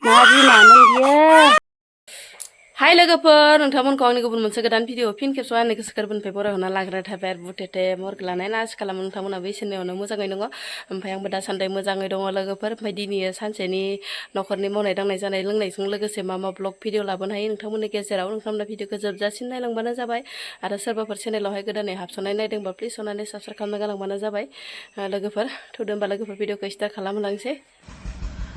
मा बिमामोन बियो हाय लोगोफोर नोंथांमोनखौ आंनि गुबुन मोनसे गोदान भिडिअ फिन खेबस' आंनि गोसो गोरबोनिफ्राय बरायहरना लाग्रा थाबाय आरो बुटेटे महरखौ लानाय ना आसा खालामो नोंथांमोनाबो इसोरनियावनो मोजाङै दङ ओमफ्राय आंबो दासान्दि मोजाङै दङ लोगोफोर ओमफ्राय दिनै सानसेनि न'खरनि मावनाय दांनाय जानाय लोंनायजों लोगोसे मा ब्लग भिडिअ लाबोनो हायो नोंथांमोननि गेजेराव नोंथांमोना भिडिअखौ जोबजासिम नायलांबानो जाबाय आरो सोरबाफोर चेनेलावहाय गोदानै हाबस'नाय नायदोंबा प्लिज अननानै साबस्क्राइब खालामना गालांबानो जाबाय लोगोफोर थुदो होमबा लोगोफोर भिडिअखौ स्टार्ट खालामलांसै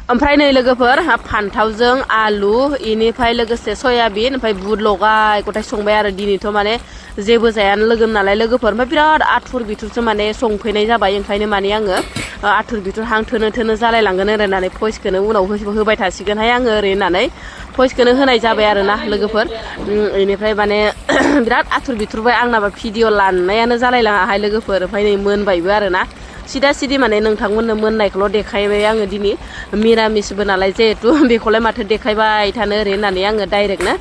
ओमफ्राय नै लोगोफोर फान्थावजों आलु इनिफ्राय लोगोसे सयाबिन ओमफ्राय बुट लगाय गथाय संबाय आरो दिनैथ' माने जेबो जायानो लोगो नालाय लोगोफोर ओमफ्राय बिराद आथुर बिथुरसो माने संफैनाय जाबाय ओंखायनो माने आङो आथुर बिथुर हां थोनो जालायलांगोन ओरै होननानै भइसखौनो उनाव होबाय थासिगोनहाय आङो ओरै होननानै भइसखौनो होनाय जाबाय आरोना लोगोफोर इनिफ्राय माने बिराद आथुर बिथुरबाय आंनाबा भिडिअ लानायानो जालायलाङाहाय लोगोफोर ओमफ्राय नै मोनबायबो आरोना सिदा सिदि माने नोंथांमोननो मोननायखौल' देखायबाय आङो दिनै मिरामिसबो नालाय जिहेथु बेखौलाय माथो देखायबाय थानो ओरै होननानै आङो डाइरेक्टनो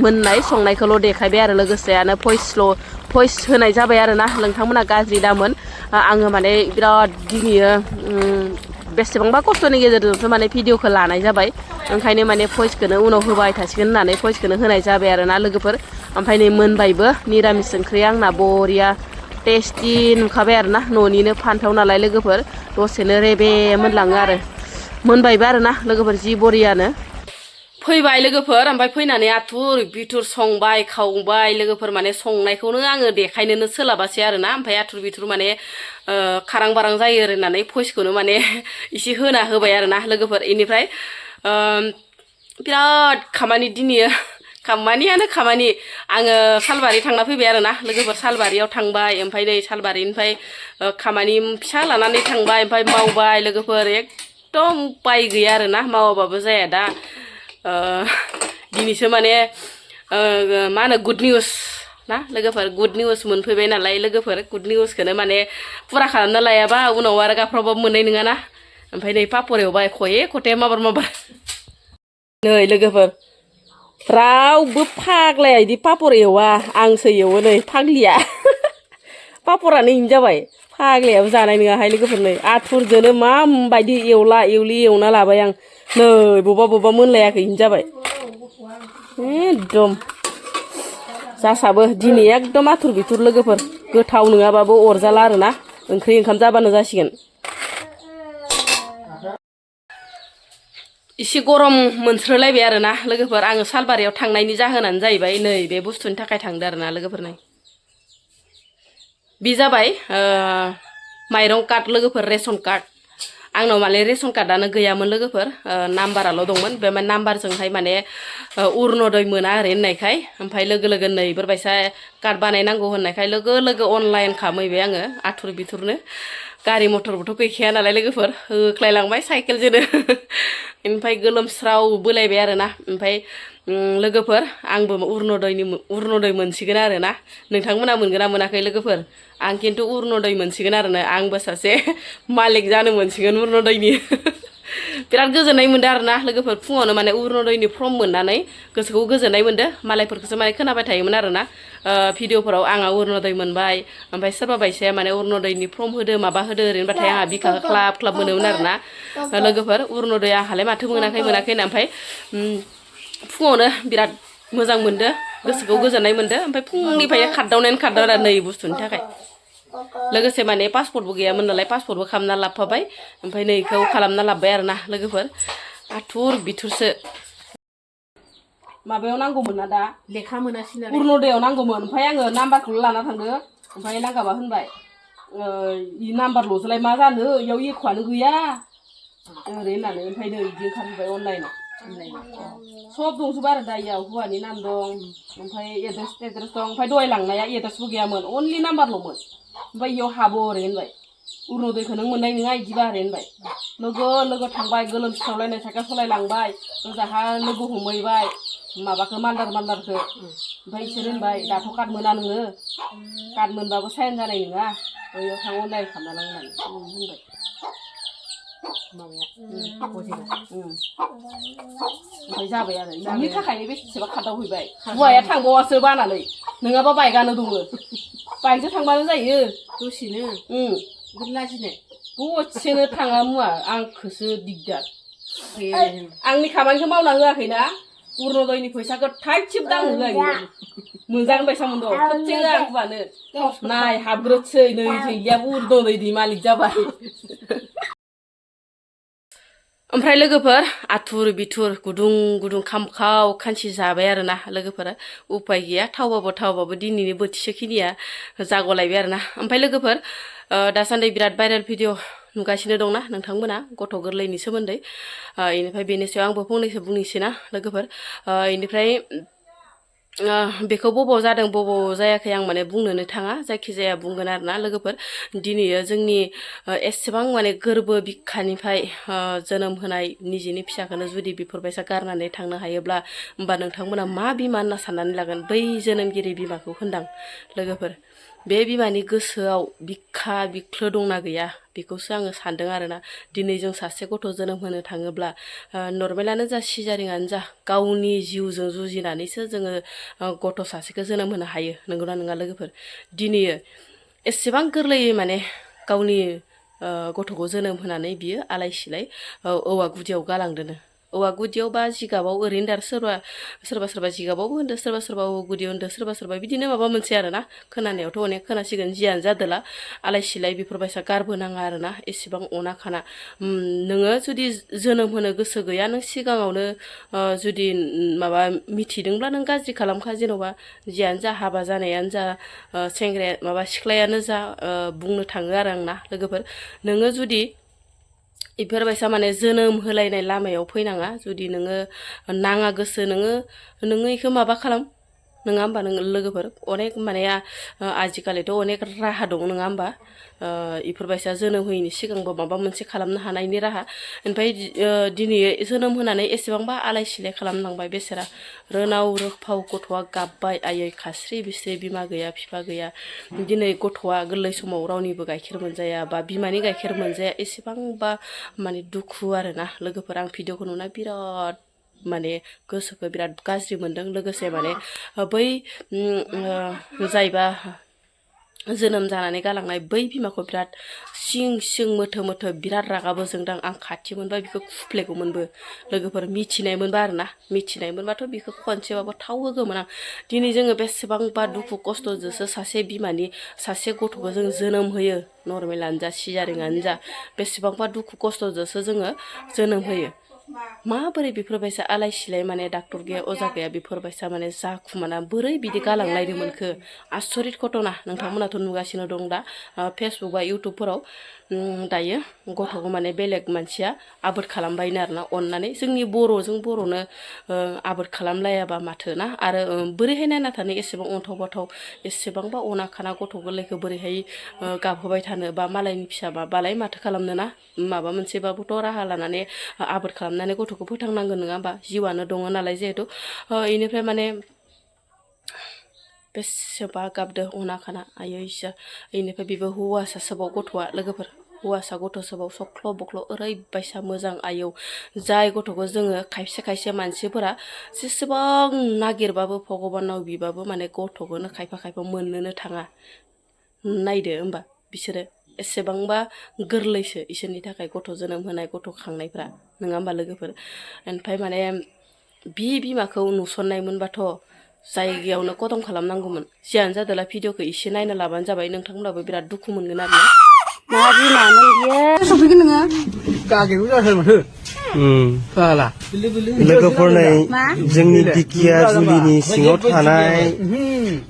मोननाय संनायखौल' देखायबाय आरो लोगोसेयानो भइस होनाय जाबाय आरोना नोंथांमोना गाज्रि दामोन आङो माने बिराद दिनै बेसेबांबा खस्थ'नि गेजेरजोंसो माने भिडिअखौ लानाय जाबाय ओंखायनो माने भइसखौनो उनाव होबाय थासिगोन होननानै भइसखौनो होनाय जाबाय आरोना लोगोफोर ओमफ्राय नै मोनबायबो निरामिस ओंख्रिया आंना बरिया टेस्टि नुखाबाय आरोना न'निनो फान्थाव नालाय लोगोफोर दसेनो रेबे मोनलाङो आरो मोनबायबो आरोना लोगोफोर जि बरियानो फैबाय लोगोफोर ओमफ्राय फैनानै आथुर बिथुर संबाय खावबाय लोगोफोर माने संनायखौनो आङो देखायनोनो सोलाबासै आरोना ओमफ्राय आथुर बिथुर माने खारां बारां जायो होननानै भइसखौनो माने एसे होना होबाय आरोना लोगोफोर इनिफ्राय बिराद खामानि दिनै खामानि आङो सालबारि थांना फैबाय आरोना लोगोफोर सालबारियाव थांबाय ओमफ्राय नै सालबारिनिफ्राय खामानि फिसा लानानै थांबाय ओमफ्राय मावबाय लोगोफोर एकदम उपाय गैया आरोना मावाबाबो जाया दा दिनैसो माने मा होनो गुड निउस ना लोगोफोर गुड निउस मोनफैबाय नालाय लोगोफोर गुड निउसखौनो माने फुरा खालामना लायाबा उनाव आरो गाफ्रावबाबो मोननाय नङाना ओमफ्राय नै पापर एवबाय खथे माबार नै लोगोफोर रावबो फाग्लाया बिदि पापर एवा आंसो एवो नै फाग्लिया पापरानो इनो जाबाय फाग्लायाबो जानाय नङाहाय लोगोफोर नै आथुरजोंनो माबायदि एवना लाबाय आं नै बबेबा मोनलायाखै इनो जाबाय एकदम जासाबो दिनै एकदम आथुर बिथुर लोगोफोर गोथाव नङाबाबो अरजाला आरोना ओंख्रि ओंखाम जाबानो जासिगोन इसे गरम मोनस्रोलायबाय आरोना लोगोफोर आङो सालबारियाव थांनायनि जाहोनानो जाहैबाय नै बे बुस्थुनि थाखाय थांदो आरोना लोगोफोर नै बे जाबाय माइरं कार्ड लोगोफोर रेसन कार्ड आंनाव माने रेसन कार्डआनो गैयामोन लोगोफोर नाम्बाराल' दंमोन बे नाम्बारजोंहाय माने अरुनदय मोना ओरै होननायखाय ओमफ्राय लोगो नै बेफोरबायसा कार्ड बानायनांगौ होननायखाय लोगो अनलाइन खालामहैबाय आङो आथुर बिथुरनो गारि मटरबोथ' गैखाया नालाय लोगोफोर होख्लायलांबाय साइकेलजोंनो ओमफ्राय गोलोमस्राव बोलायबाय आरोना ओमफ्राय लोगोफोर आंबो अरुनदय मोनसिगोन आरोना नोंथांमोना मोनगोन ना मोनाखै लोगोफोर आं खिन्थु अरुनदय मोनसिगोन आरोना आंबो सासे मालिक जानो मोनसिगोन अरुनदयनि बिराद गोजोननाय मोनदों आरोना लोगोफोर फुङावनो माने अरुनदयनि फर्म मोननानै गोसोखौ गोजोननाय मोनदों मालायफोरखौसो माने खोनाबाय थायोमोन आरोना भिडिअफोराव आंहा अरुनदय मोनबाय ओमफ्राय सोरबा बायसाया माने अरुनदयनि फर्म होदो माबा होदो ओरैनोबाथाय आंहा बिखाखौ ख्लाब मोनोमोन आरोना लोगोफोर अरुनदय आंहालाय माथो मोनाखै होनना ओमफ्राय फुङावनो बिराद मोजां मोनदो गोसोखौ गोजोननाय मोनदो ओमफ्राय फुंनिफ्रायनो खारदावनाय नै बुस्थुनि थाखाय लोगोसे माने पासपर्टबो गैयामोन नालाय पासपर्टबो खालामना लाबोफाबाय ओमफ्राय नै इखौ खालामना लाबोबाय आरोना लोगोफोर आथुर बिथुरसो माबायाव नांगौमोन ना दा लेखा मोनासै नालाय अरुनदयाव नांगौमोन ओमफ्राय आङो नाम्बारखौल' लाना थांदो ओमफ्राय नांगाबा होनबाय इ नाम्बारल'सोलाय मा जानो इयाव एख'आनो गैया ओरै होननानै ओमफ्राय नै बिदि ओंखारजोब्बाय अनलाइनाव सब दंजोबो आरो दा इयाव हौवानि नाम दं ओमफ्राय एड्रेस दं ओमफ्राय दहाय लांनाया एड्रेसबो गैयामोन अनलि नाम्बारल'मोन ओमफ्राय इयाव हाबो ओरै होनबाय अरुनदयखौ नों मोननाय नङा इदिबा ओरै होनबाय लोगो थांबाय गोलोमस्रावलायनाय साइकेल सलायलांबाय ओजाहा लोगो हमहैबाय माबाखौ मान्दारखौ ओमफ्राय इसोर होनबाय दाथ' कार्ड मोना नोङो कार्ड मोनबाबो साइन जानाय नङा बैयाव थां अनलाइन खालामना लां होननानै होनबाय माबाया ओमफ्राय जाबाय आरो बिनि थाखायनो बेसेबा खादाव हैबाय हौवाया थांबावासो बानानै नङाबा बाइकआनो दङ बाइकजों थांबानो जायो दसेनो लाजिनाय दसेनो थाङा मुवा आंखौसो दिगदार आंनि खामानिखौ मावना होआखैना अरुणदयनि फैसाखौ थाइसेबो दांनो होआखै मोजां बायसा मोनदों खेबसे आंखौबानो नाय हाबग्रोसै नै जोंनियाबो अरुणदयनि मालिक जाबाय ओमफ्राय लोगोफोर आथुर बिथुर गुदुं गुदुं खामखाव खानसि जाबाय आरोना लोगोफोरा उपाय गैया थावबाबो दिनैनि बोथिसेखिनिया जागलायबाय आरोना ओमफ्राय लोगोफोर दासान्दि बिराद भाइरेल भिडिअ नुगासिनो दंना नोंथांमोना गथ' गोरलैनि सोमोन्दै इनिफ्राय बेनि सायाव आंबो फंनैसो बुंनोसै ना लोगोफोर इनिफ्राय बेखौ बबाव जादों बबाव जायाखै आं माने बुंनोनो थाङा जायखिजाया बुंगोन आरोना लोगोफोर दिनै जोंनि एसेबां माने गोरबो बिखानिफ्राय जोनोम होनाय निजेनि फिसाखौनो जुदि बेफोरबायसा गारनानै थांनो हायोब्ला होमबा नोंथांमोना मा बिमा होनना साननानै लागोन बै जोनोमगिरि बिमाखौ होनदां लोगोफोर बे बिमानि गोसोआव बिखा बिख्लो दंना गैया बेखौसो आङो सानदों आरोना दिनै जों सासे गथ' जोनोम होनो थाङोब्ला नर्मेलानो जा सिजारिङानो जा गावनि जिउजों जुजिनानैसो जोङो गथ' सासेखौ जोनोम होनो हायो नंगौना नङा लोगोफोर दिनै एसेबां गोरलैयै माने गावनि गथ'खौ जोनोम होनानै बियो आलाय सिलाय औवा गुदियाव गालांदोनो औवा गुदियाव बा जिगाबाव ओरैनो दार सोरबा जिगाबावबो होनदो सोरबा औवा गुदियाव होनदो सोरबा बिदिनो माबा मोनसे आरोना खोनानायावथ' अनेक खोनासिगोन जियानो जादोला आलाय सिलाय बेफोरबायसा गारबोनाङा आरोना एसेबां अना खाना नोङो जुदि जोनोम होनो गोसो गैया नों सिगाङावनो जुदि माबा मिथिदोंब्ला नों गाज्रि खालामखा जेन'बा जियानो जा हाबा जानायानो जा सेंग्राया माबा सिख्लायानो जा बुंनो थाङो आरो आंना लोगोफोर नोङो जुदि इफोरबायसा माने जोनोम होलायनाय लामायाव फैनाङा जुदि नोङो नाङा गोसो नोङो इखौ माबा खालाम नङा होमबा नों लोगोफोर अनेक माने आजिखालिथ' अनेक राहा दं नङा होमबा इफोरबायसा जोनोम होयिनि सिगांबो माबा मोनसे खालामनो हानायनि राहा ओमफ्राय दिनै जोनोम होनानै एसेबांबा आलाय सिलाय खालामलांबाय बेसेरा रोनाव रोफाव गथ'आ गाबबाय आयै खास्रि बिस्रि बिमा गैया बिफा गैया दिनै गथ'आ गोरलै समाव रावनिबो गाइखेर मोनजाया बा बिमानि गाइखेर मोनजाया एसेबांबा माने दुखु आरोना लोगोफोर आं भिडिअखौ नुना बिराद माने गोसोखौ बिराद गाज्रि मोनदों लोगोसे माने बै जायबा जोनोम जानानै गालांनाय बै बिमाखौ बिराद सिं मोथो बिराद रागाबो जोंदां आं खाथि मोनबा बिखौ खुफ्लेगौमोनबो लोगोफोर मिथिनाय मोनबा आरोना मिथिनाय मोनबाथ' बिखौ खनसेबाबो थाव होगौमोन आं दिनै जोङो बेसेबांबा दुखु खस्थ'जोंसो सासे बिमानि सासे गथ'खौ जों जोनोम होयो नर्मेलानो जा सिजारिङानो जा बेसेबांबा दुखु खस्थ'जोंसो जोङो जोनोम होयो माबोरै बेफोरबायसा आलाय सिलाय माने डाक्टर गैया अजा गैया बेफोरबायसा माने जाखुमाना बोरै बिदि गालांलायदोंमोनखो आसरित घटना नोंथांमोनाथ' नुगासिनो दं दा फेसबुक बा इउटुबफोराव दायो गथ'खौ माने बेलेग मानसिया आबोर खालामबायनो आरोना अननानै जोंनि बर'नो आबोर खालामलायाबा माथो ना आरो बोरैहाय नायना थानो एसेबां अन्थाव बाथाव एसेबांबा अना खाना गथ' गोरलैखौ बोरैहाय गाबहोबाय थानो बा मालायनि फिसाबालाय माथो खालामनो ना माबा मोनसेबाबोथ' राहा लानानै आबोर खालामनानै गथ'खौ फोथांनांगोन नङा होमबा जिउआनो दङ नालाय जिहेथु इनिफ्राय माने बेसेबा गाबदो अना खाना आयै इसोर इनिफ्राय बेबो हौवासासोबाव गथ'आ लोगोफोर हौवासा गथ'सोबाव सख्ल' बख्ल' ओरैबायसा मोजां आयौ जाय गथ'खौ जोङो खायसे मानसिफोरा जेसेबां नागिरबाबो भगबानाव बिबाबो माने गथ'खौनो खायफा मोननोनो थाङा नायदो होमबा बिसोरो एसेबांबा गोरलैसो इसोरनि थाखाय गथ' जोनोम होनाय गथ' खांनायफ्रा नङा होमबा लोगोफोर ओमफ्राय माने बि बिमाखौ नुसननाय मोनबाथ' जायगायावनो खतम खालामनांगौमोन जियानो जादोला भिडिअखौ एसे नायना लाबानो जाबाय नोंथांमोनाबो बिराद दुखु मोनगोन आरो मा बिमामोन बियो सफैगोन नोङो गागेबो जाथार माथो फाला लोगोफोरनाय जोंनि बिकिया जुलिनि सिङाव थानाय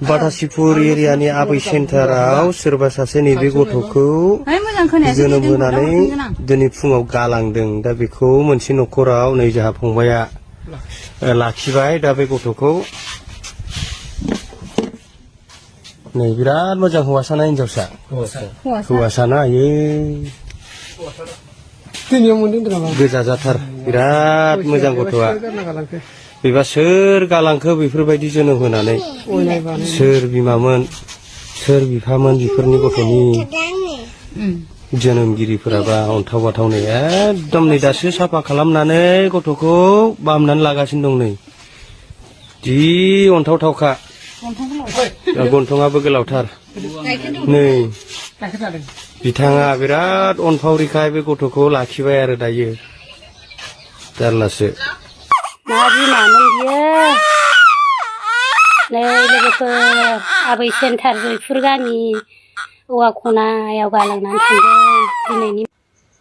बाटासिपुर एरियानि आबै सेन्टाराव सोरबा सासे नैबे गथ'खौ जोनोम होनानै दिनै फुङाव गालांदों दा बेखौ मोनसे न'खराव नै जोंहा फंबाया लाखिबाय दा बे गथ'खौ नै बिराद मोजां हौवासा ना हिनजावसा हौवासा ना आयै गोजा जाथार बिराद मोजां गथ'आ बेबा सोर गालांखो बेफोरबायदि जोनोम होनानै सोर बिमामोन सोर बिफामोन बेफोरनि गथ'नि जोनोमगिरिफोराबा अन्थाव बाथाव नै एकदम नै दासो साफा खालामनानै गथ'खौ बामनानै लागासिनो दं नै जि अन्थाव थावखा गन्थङाबो गोलावथार नै बिथाङा बिराद अनफावरिखाय बे गथ'खौ लाखिबाय आरो दायो जारलासो मा बिमामोन बियो नै लोगोफोर आबै सेन्टार जयपुर गामि औवा खनायाव गालांनानै थांदों दिनैनि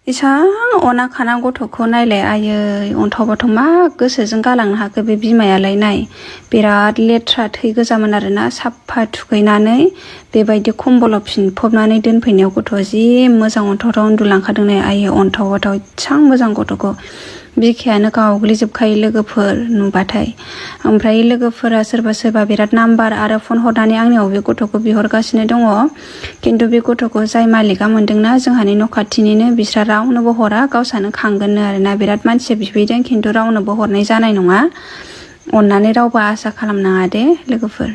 इसां अना खाना गथ'खौ नायलाय आयै अन्थाव बाथाव मा गोसोजों गालांनो हाखो बे बिमायालाय नाय बिराद लेथ्रा थै गोजामोन आरोना साफा थुखैनानै बेबायदि कम्बलाव फिनफबनानै दोनफैनायाव गथ'आ जि मोजां अन्थाव उन्दुलांखादों नै आयै अन्थाव बाथाव इसां मोजां गथ'खौ बिखायानो गावग्लिजोबखायो लोगोफोर नुबाथाय ओमफ्राय लोगोफोरा सोरबा बिराद नाम्बार आरो फन हरनानै आंनियाव बे गथ'खौ बिहरगासिनो दङ खिन्थु बे गथ'खौ जाय मालिका मोनदोंना जोंहानि न' खाथिनिनो बिस्रा रावनोबो हरा गावसानो खांगोननो आरोना बिराद मानसिया बिफैदों खिन्थु रावनोबो हरनाय जानाय नङा अननानै रावबो आसा खालामनाङा दे लोगोफोर